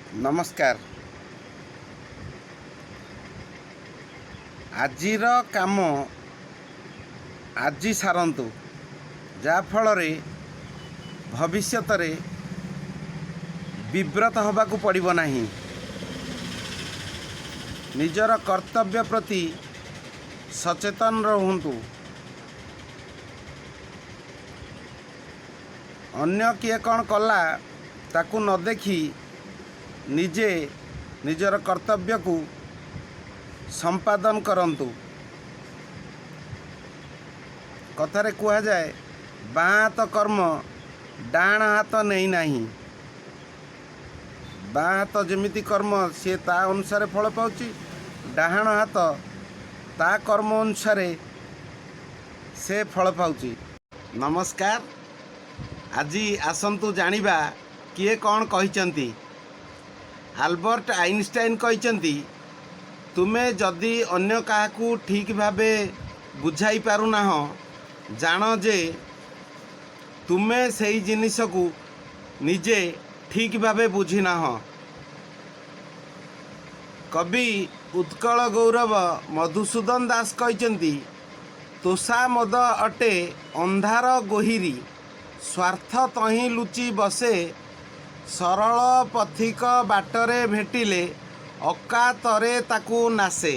ନମସ୍କାର। ଆଜିର କାମ ଆଜି ସାରନ୍ତୁ, ଯାହାଫଳରେ ଭବିଷ୍ୟତରେ ବିବ୍ରତ ହେବାକୁ ପଡ଼ିବ ନାହିଁ। ନିଜର କର୍ତ୍ତବ୍ୟ ପ୍ରତି ସଚେତନ ରୁହନ୍ତୁ। ଅନ୍ୟ କିଏ କ'ଣ କଲା ତାକୁ ନ ଦେଖି ନିଜେ ନିଜର କର୍ତ୍ତବ୍ୟକୁ ସମ୍ପାଦନ କରନ୍ତୁ। କଥାରେ କୁହାଯାଏ, ବାଁ ହାତ କର୍ମ ଡାହାଣ ହାତ ନେଇନାହିଁ। ବାଁ ହାତ ଯେମିତି କର୍ମ, ସିଏ ତା ଅନୁସାରେ ଫଳ ପାଉଛି। ଡାହାଣ ହାତ ତା କର୍ମ ଅନୁସାରେ ସେ ଫଳ ପାଉଛି। ନମସ୍କାର। ଆଜି ଆସନ୍ତୁ ଜାଣିବା କିଏ କ'ଣ କହିଛନ୍ତି। ଆଲବର୍ଟ ଆଇନଷ୍ଟାଇନ୍ କହିଛନ୍ତି, ତୁମେ ଯଦି ଅନ୍ୟ କାହାକୁ ଠିକ୍ ଭାବେ ବୁଝାଇ ପାରୁନାହଁ, ଜାଣ ଯେ ତୁମେ ସେଇ ଜିନିଷକୁ ନିଜେ ଠିକ୍ ଭାବେ ବୁଝିନାହଁ। କବି ଉତ୍କଳ ଗୌରବ ମଧୁସୂଦନ ଦାସ କହିଛନ୍ତି, ତୋଷାମଦ ଅଟେ ଅନ୍ଧାର ଗୋହିରୀ, ସ୍ୱାର୍ଥ ତହିଁ ଲୁଚି ବସେ, ସରଳ ପଥିକ ବାଟରେ ଭେଟିଲେ ଅକାତରେ ତାକୁ ନାଶେ।